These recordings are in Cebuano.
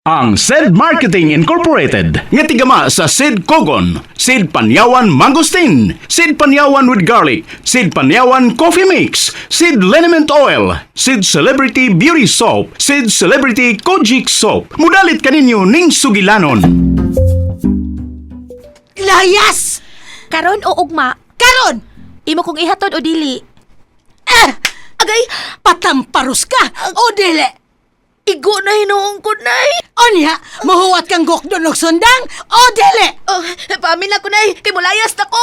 Ang Said Marketing Incorporated nga tigama sa Sid Kogon, Sid Panyawan Mangosteen, Sid Panyawan with Garlic, Sid Panyawan Coffee Mix, Sid Liniment Oil, Sid Celebrity Beauty Soap, Sid Celebrity Kojic Soap. Mudalit kaninyo ning sugilanon. Layas! Karon o ugma, Karon! imo kong ihatod o dili. Eh! Agay, Patamparus ka! O dili! igo na hinuong ko, Nay. Onya, mahuwat kang gokdon og sundang! O dili! Oh, paamin na ko, Nay. Kay mulayas na ko.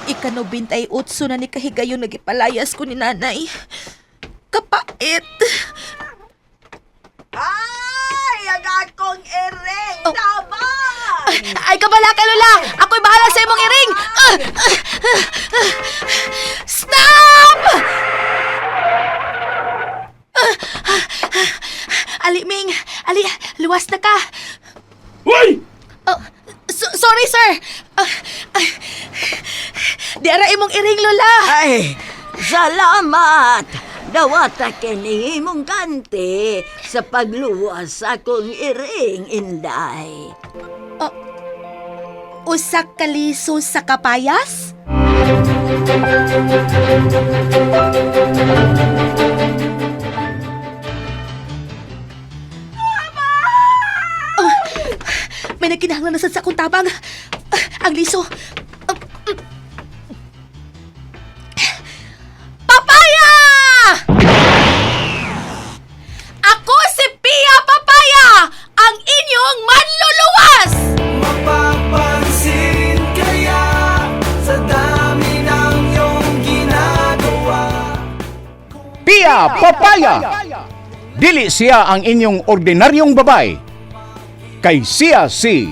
Ika-98 na ni kahigayon nagipalayas ko ni nanay. Kapait. Ay, ang akong iring Oh. tabang! Ay, kabala ka, Lola! Ako'y bahala sa imong iring! Ah! Ah! Ah! Stop! Ah! Ah! Ah! Ali, Ming! Ali, luwas na ka! Uy! Oh, sorry, sir! Ah, ah. Di ara imong iring, Lola! Ay, salamat! Dawata kini imong kanti sa pagluwas sa akong iring, Inday. Usa ka liso sa kapayas? Oh, may nagkinahanglan na sad sa akong tabang. Ah, ang liso. Ah, Papaya! Ako si Pia Papaya, ang inyong manluluwas! Mapapansin kaya sa dami ng iyong ginagawa. Pia Papaya! Dili siya ang inyong ordinaryong babay. Kay siya si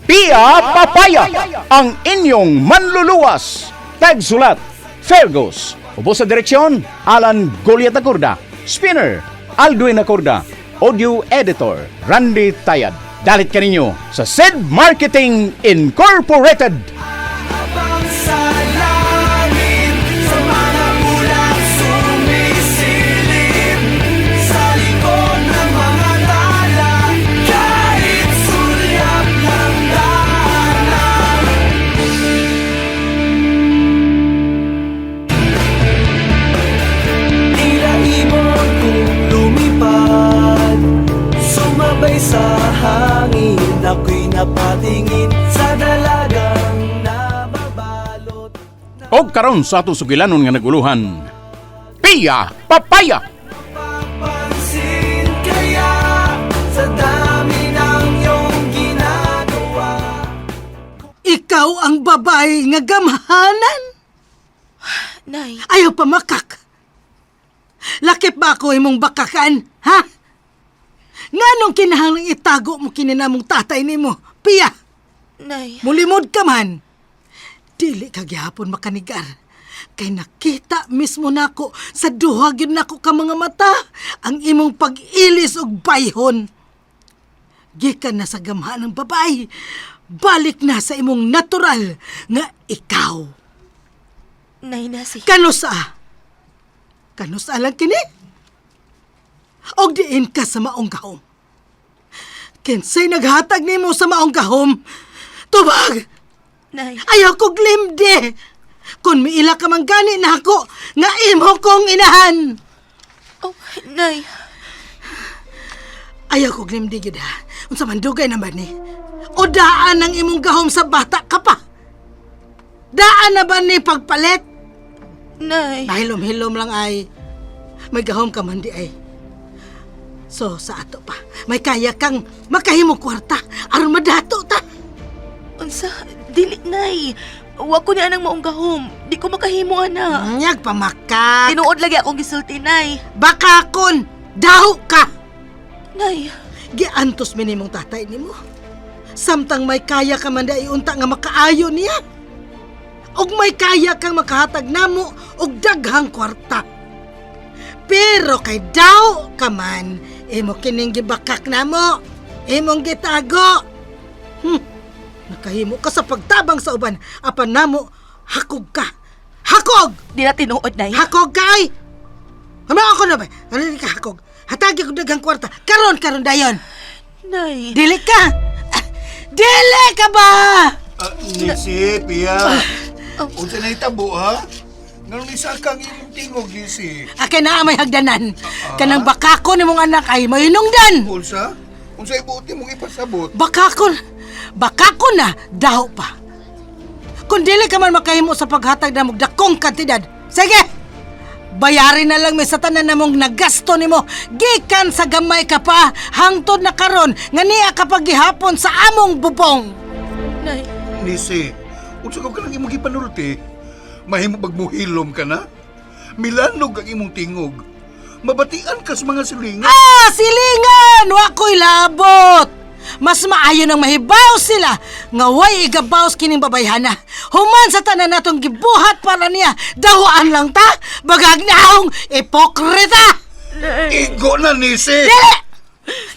Pia Papaya, ang inyong manluluwas. Tagsulat, Fergus. Ubo sa direksyon, Alan Goliat Acorda. Spinner, Aldwin Acorda. Audio Editor, Randy Tayad. Dalit kaninyo sa Said Marketing Incorporated. Habang sa langit, sa mga ulap sumisilip, sa likod ng mga tala, kahit sulyap ng daanan. Tila ibon kong lumipad, sumabay sa hangin, ako'y napatingin sa dalagang nababalot. Og karon sa atong sugilanon nga naguluhan. Pia Papaya! Papansin kaya sa dami ng iyong ginagawa. Ikaw ang babae nga gamhanan! Nay, Ayaw pa makak! Lakip ba ako imong bakakan, ha? Nganong kinahanglang itago mo kininamong tatay nimo, Pia? nay. Mulimod ka man. Dili ka gihapon makanigar. Kay nakita mismo nako sa duha gyud nako ka mga mata ang imong pag-ilis og bayhon. Gikan na sa gamhan ng babae, balik na sa imong natural nga ikaw. Nay na si... Kanusa? Kanusa lang kini? Og diin ka sa maong gahom. Kinsay naghatag nimo sa maong gahom? Tubag! Nay. Ayaw kog limdi! Kung miila ka man gani na ako, nga imo kong inahan! Oh, nay. Ayaw kog limdi gid ha. Unsa man dugay naman ni. O daan ang imong gahom sa bata ka pa. Daan na ba ni pagpalit? Nay. Nahilom-hilom lang ay may gahom ka man di ay. So sa ato pa, may kaya kang makahimo kwarta aron madato ta. Unsa? Dili, nay. Wa ko ni anang maong gahom. Di ko makahimo ana. Nyag pamakak. Tinuod lagi akong gisulti, nay. Baka kon daho ka. Nay. Giantos mi nimong tatay nimo. Samtang may kaya ka man dai unta nga makaayo niya. Og may kaya kang makahatag namo og daghang kwarta. Pero kay daw ka man, imo kining gibakak namo. Imong gitago. Nakahimo ka sa pagtabang sa uban apan namo hakog ka. Hakog! Di na tinuod, Nay. Hakog kay! Ano ako na ba? Ano ka hakog? Hatagi ko daghang kwarta. Karon karon dayon. Nay. Dili ka! Ah, dili ka ba? Nisi, Pia. Unsa na itabo, ha? Nganong isa kang imong tingog, Nisi? Akay naa may hagdanan. Kanang bakako ni mong anak ay mahinungdan. Unsa? Unsa ibuot nimong ipasabot? Bakako, bakako na daho pa. Kung dili ka man makahimo sa paghatag na mong dakong kantidad, sige! Bayarin na lang may sa tanan na mong nagasto nimo gikan sa gamay ka pa hangtod na karon nga niya ka gihapon sa among bubong. Nay. Nisi, unsa ka kanang imong gipanulti? Mahimo bagmuhilom ka na? Milanog ang imong tingog. Mabatian ka sa mga silingan. Ah, silingan! Wa ko'y labot! Mas maayo nang mahibaw sila nga way igabaws kining babayhana. Human sa tanan natong gibuhat para niya, dawaan lang ta, bagag naong ipokrita! Igo na, Nisi! Dili!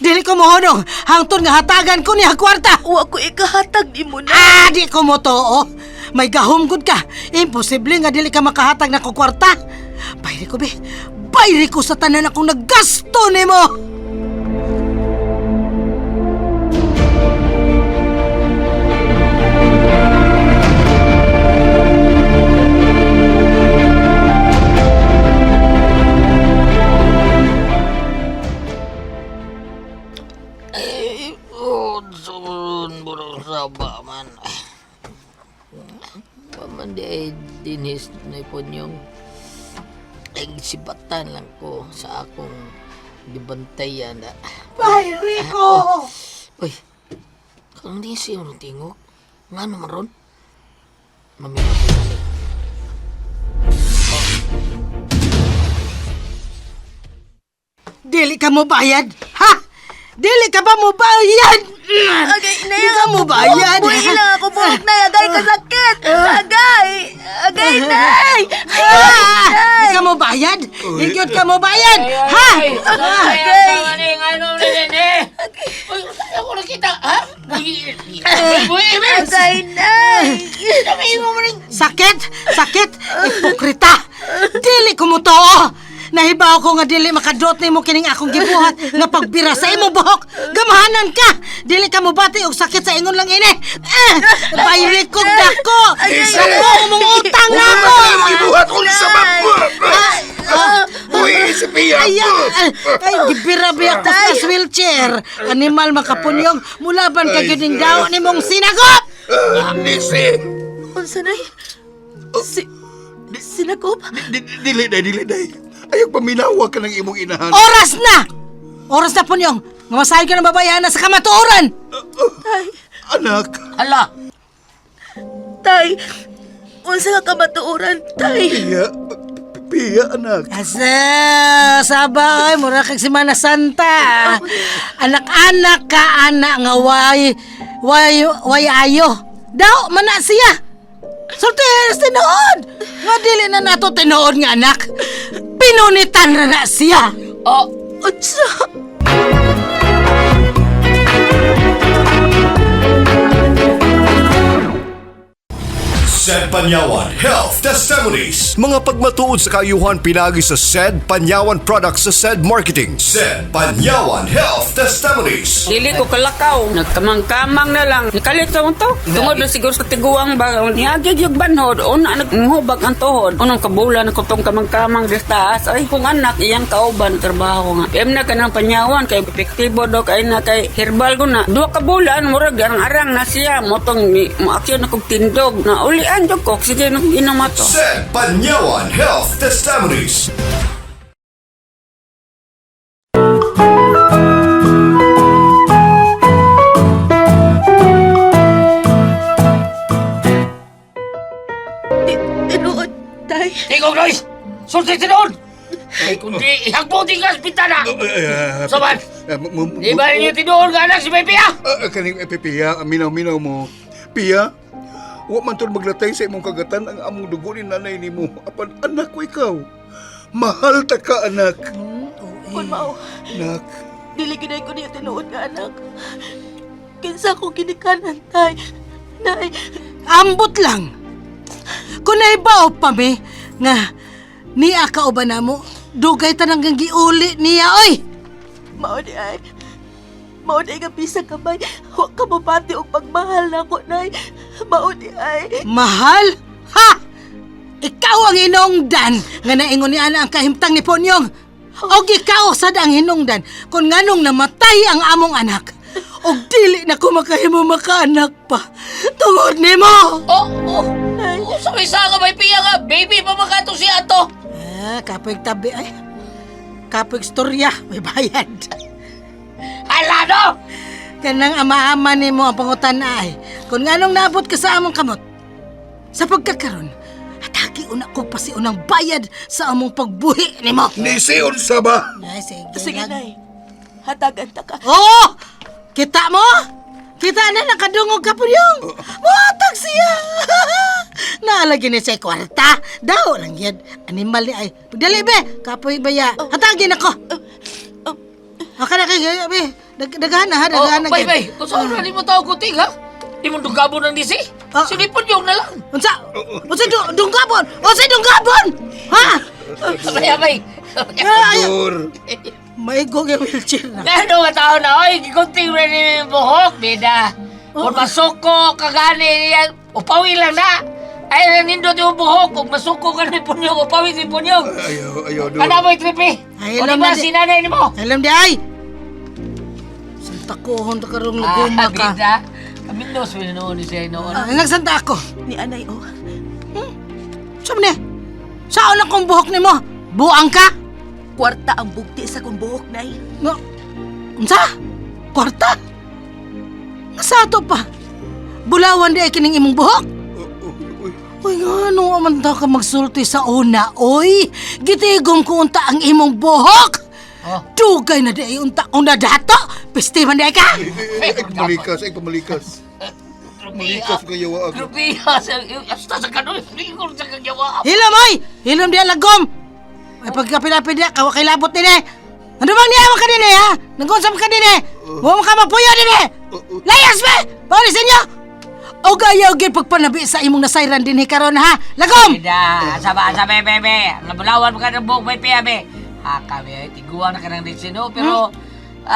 Dili ko mohonong, hangtod nga hatagan ko niya kwarta. Wa ko ikahatag nimo, Nay. Ah, di ko mo to, May gahom gud ka. Imposible nga dili ka makahatag na ko kwarta. Bayri ko, be. Bayri ko sa tanan akong naggasto nimo. Oh, sobrang burong saba man. Paman di ay dinis na ipon yung ay sibatan lang ko sa akong gibantayan na. Bayri ko! Uy, kang di siya yung tingog. Nga naman ron? Mamila ko na. Dili ka mo bayad, ha? Dili ka ba mo bayad? Agay, Nay. Di ka mo bayad. Buhi lang ako buhok, Nay. Agay kasakit. Agay. Agay, Nay. Ah! Di ka mo bayad? Di gyud ka mo bayad, ha? Agay. Agay, Nay. Sakit! Sakit! Ipokrita! Dili ko mo too! Nahibaw ko nga dili makadot nimo kining akong gibuhat nga pagbira sa imong buhok. Gamahanan ka! Dili ka mobati og sakit sa ingon lang ini. Eh, bayri kog dako. Dako mong utang Unsa nako. man imong gibuhat? Unsa man? Uy, si Pia! Ay, ay, ay, gibira biya ko sa wheelchair. Animal makapunyong, mulaban ka gyud ning daw nimong sinagop. Ah, Nisi! Unsa, Nay? Si... Sinakop? Dili day, dili day. Ayaw paminawa ka ng imong inahan. Oras na! Oras na punyong. Nga masahin ka ng babayana sa kamatuoran. Tay. Anak, Hala! Tay. Unsa ka kamatuoran, Tay? Pia, Pia, anak. Asa, sabay, mura kag Semana Santa. Anak-anak ka, anak nga way, way, way ayo. Daw, mana siya. Sulti, tinuod. Nga dili na nato tinuod nga anak. Pinunitan na na siya. Oh, Unsa? Said Panyawan Health Testimonies. Mga pagmatuod sa kaayuhan pinagi sa Said Panyawan Products sa Said Marketing. Said Panyawan Health Testimonies. Dili ko kalakaw. Nagkamang-kamang na lang. Nakalit sa to. Tungod na siguro sa tiguang ba. Niagig yung banhod. Una, naghubag ang tuhod. Unang kabulan ko tong kamang-kamang di taas. Ay, kung anak, iyang kauban trabaho nga. PM na ka ng panyawan. Kay epektibo do. Kay na kay herbal ko na. Duha ka bulan. Murag, arang-arang na siya. Motong, maaksyon na kong tindog. Na ulian jud ko. Sige, nang ginama to. Said Panyawan Health Testimonies. Tinuod, Tay. Tingog, Lois! Sulti tinuod! Ay, kundi ihagbutin ka sa bintana! Saban! Di ba ninyo tinuod nga anak si May Pia? Kaning Pia, minaw-minaw mo. Pia, wa man tol maglatay sa imong kagatan ang among dugo ni nanay nimo. Apan anak ko ikaw. Mahal ta ka anak. Kun mao, Anak, dili gyud ko niya tinuod nga anak. Kinsa akong ginikanan, Tay. Nay, Ambot lang. Kung naibaw pa mi, nga niya ka ba namo, dugay tanang kang giuli niya, oy! Mao di ay. Mao di ay nga bisag kamay. Wa ka mobati og pagmahal nako, Nay. Mao di ay. Mahal? Ha! Ikaw ang hinungdan nga naingon ni ana ang kahimtang ni Ponyong. Og ikaw sad ang hinungdan kung nganong namatay ang among anak. Og dili na ko makahimo makaanak pa. Tungod nimo. Oh, oh. Oh, sa may saka may piya nga. Baby pa makato si ato. Ah, kapoy tabi ay. Kapoy storya, may bayad. Hala no! Kanang ama-ama nimo ang pangutan ay. Kung nganong naabot ka sa among kamot. Sa pagkakaron, atagi una ko pa si unang bayad sa among pagbuhi nimo. Nisiyon sa ba? Ay, sige, Sige, lang. Nay. Hatagan ta ka. Oo! Kita mo? Kita na nakadungog ka po yung. Muhatag siya! Naalagi ni siya kwarta. Daw lang yan. Animal ni ay. Pagdali be! Kapoy baya. Hatagin ako! Aka na kayo, be. Daghan na ha, Oh, daghan na. bay, gyud. bay. Kung saan na mo tao kuting, ha? Di mo dugabo ng disi. Ah. Silipon yung na lang. Unsa? Unsa dunggabon? Unsa dunggabon? Ha? Abay, abay. Ay, Dur. Maigog yung wheelchair na. Gano nga tao na, oy, gikunting rin yung buhok, bida. Kung masuko, kagani yan, upawi lang na. Ay, nanindot yung buhok. Kung masuko ka ni Punyong, upawi si Punyong. Ayaw, ayaw, Dur. Ano mo, Tripi? Ay, O alam di ba na di- si nanay ni mo? Alam di ay. Santa ko, honta karong laguma ka. bida. Kami nos, noon ni siya noon. Ah, nagsanta ako. Ni anay, oh. Saan ni? Saan lang kong buhok nimo? Buang ka? Kwarta ang bugti sa kong buhok, Nay. No. Unsa? Kwarta? Nga sa ato pa? Bulawan di ay kining imong buhok? Uy, Uy, nga, ano man ta ka magsulti sa una, oy? Gitigom ko unta ang imong buhok! Oh. Dugay na di ay unta kong nadato! Piste man di ay ka! ay, ay, pamalikas, ay, pamalikas. Pamalikas kayo ako. Trupiya, hasta sa kanon, lingkod sa kagyawa. Hilom, oy! Hilom di ay lagom! Ay, pagkapilapid niya, kawa kay labot din eh! Ano bang niya ka din eh, ha? Nag-unsam ka din eh! Huwag mo ka mapuyo din eh! Layas be! Paulisin inyo! O gayaw gyud pagpanabi sa imong nasayran din karon ha! Lagom! Bida, asa ba, asa be, be, be. Nabulawan mo ka ng buhok, may piya, be. Ha, kami, tiguan na ka ng disino, pero,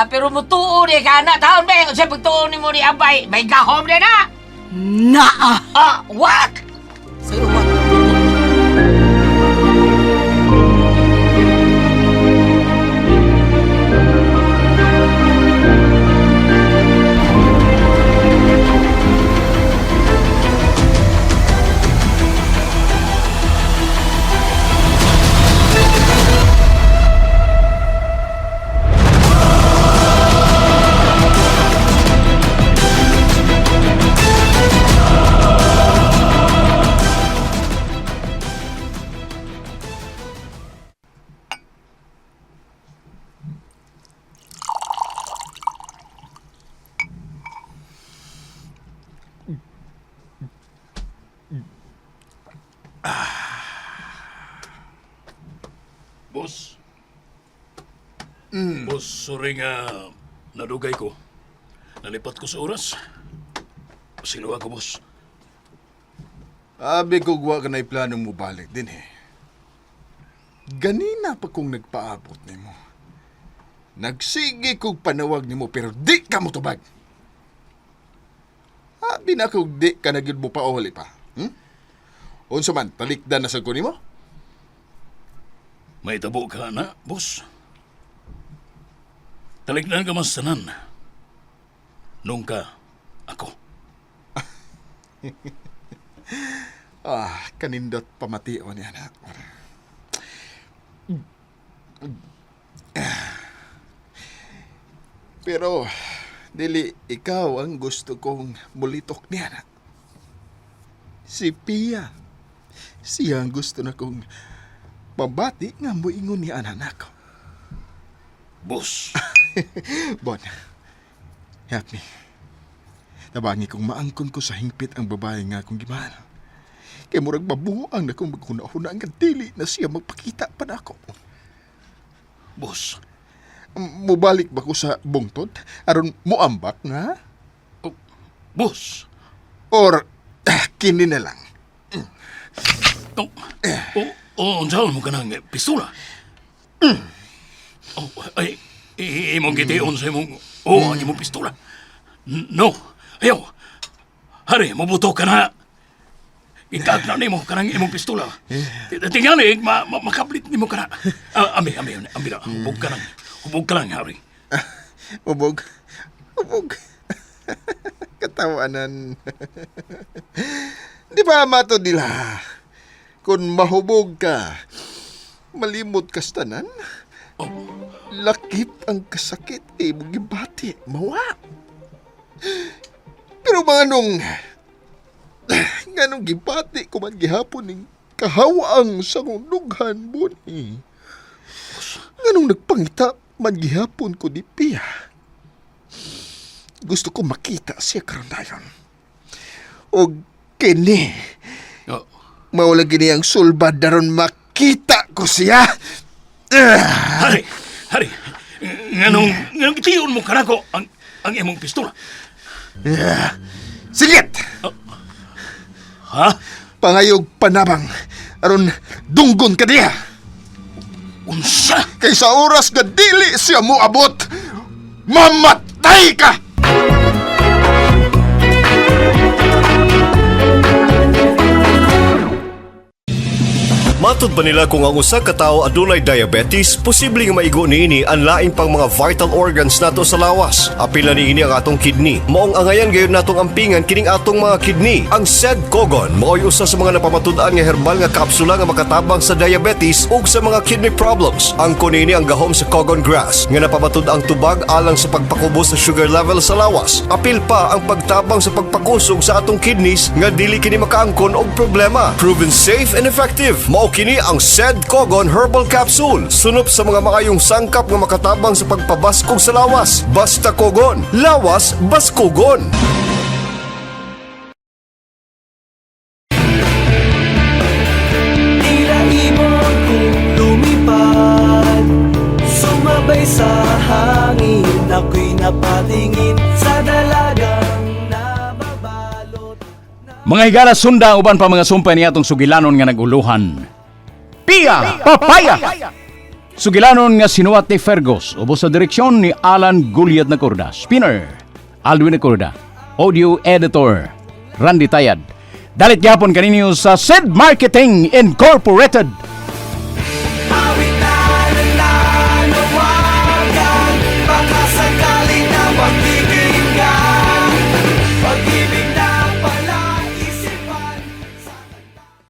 pero mutuo ni ka na, taon, be. Kasi pagtuo ni mo ni Abay, may gahom din, ha? Naa! Ah, what? Sa uwag. Boss. Boss, sorry nga nadugay ko. Nalipat ko sa oras. Sino ako, boss? Abi ko wa ka na plano mo balik din eh. Ganina pa kong nagpaabot nimo. Nagsige kog panawag nimo pero di ka motubag. Abi na kog di ka na gyud mo pauli pa. Unsa man talikdan na sa ko nimo? May tabo ka na, boss. Talikdan ka mas tanan. Nung ka, ako. Ah, kanindot pamation ni anak. Pero dili ikaw ang gusto kong mulitok ni anak. Si Pia. Siya ang gusto na kong pabati nga muingon ni anak nako. Boss, Bon, help me. Tabangi kong maangkon ko sa hingpit ang babae nga akong gimahal. Kay murag mabuang na kong maghuna-huna ang dili na siya magpakita pa na ako. boss. Mubalik ba ko sa bungtod? Aron muambak nga? Oh, boss, Or kini na lang. Oh, oh, oh, unsaon mo kanang pistola? Oh, ay, imong gitiyon sa imong, oh, ang imong pistola. No, ayaw. Hari, mabuto ka na. Ikaag na nimo kanang imong pistola. Tingali, makablit nimo kana. Ah, ami, ami, ami na. Hubog ka lang. Hubog ka lang, Hari. Ubog. Ubog. Katawanan. Di ba mato nila? Kung mahubog ka, malimot ka sa tanan. Oh. Lakip ang kasakit kay imong gibati. Mawa. Pero mga nung nganong gibati ko man gihapon ning kahawaang sa kong dughan, Boni. Nganong nagpangita man gihapon ko ni Pia. Gusto ko makita siya karon dayon. Og kini, Oh. mao lagi ni ang sulbad daron makita ko siya. Ah! Hari, Hari, nganong gitiyon mo kanako ang imong pistola? Ah! Sigit! Ha? Pangayog panabang aron dunggon ka diha. Unsa? Kay sa oras nga dili siya moabot, mamatay ka! Matod ba nila kung ang usa ka tawo adunay diabetes, posible nga maigo niini ang laing pang mga vital organs nato sa lawas. Apil na niini ang atong kidney. Maong angayan gayud natong ampingan kining atong mga kidney. Ang SED Kogon mao'y usa sa mga napamatud-an nga herbal nga kapsula nga makatabang sa diabetes ug sa mga kidney problems. Ang niini ang gahom sa Kogon grass nga napamatud-ang tubag alang sa pagpakubo sa sugar level sa lawas. Apil pa ang pagtabang sa pagpakusog sa atong kidneys nga dili kini makaangkon og problema. Proven safe and effective. Mao kini ang SED Kogon Herbal Capsule. Sunop sa mga maayong sangkap nga makatabang sa pagpabaskog sa lawas. Basta Kogon, lawas baskogon. Tila ibon kong lumipad, sumabay sa hangin. Ako'y napatingin sa dalagang nababalot. Mga higala sunda uban pa mga sumpay niya atong sugilanon nga naguluhan. Pia Papaya! Sugilanon nga sinuwat ni Fergus, ubos sa direksyon ni Alan Gulyat Nacorda. Spinner, Alwin Nacorda. Audio Editor, Randy Tayad. Dalit gyapon kaninyo sa Sid Marketing Incorporated.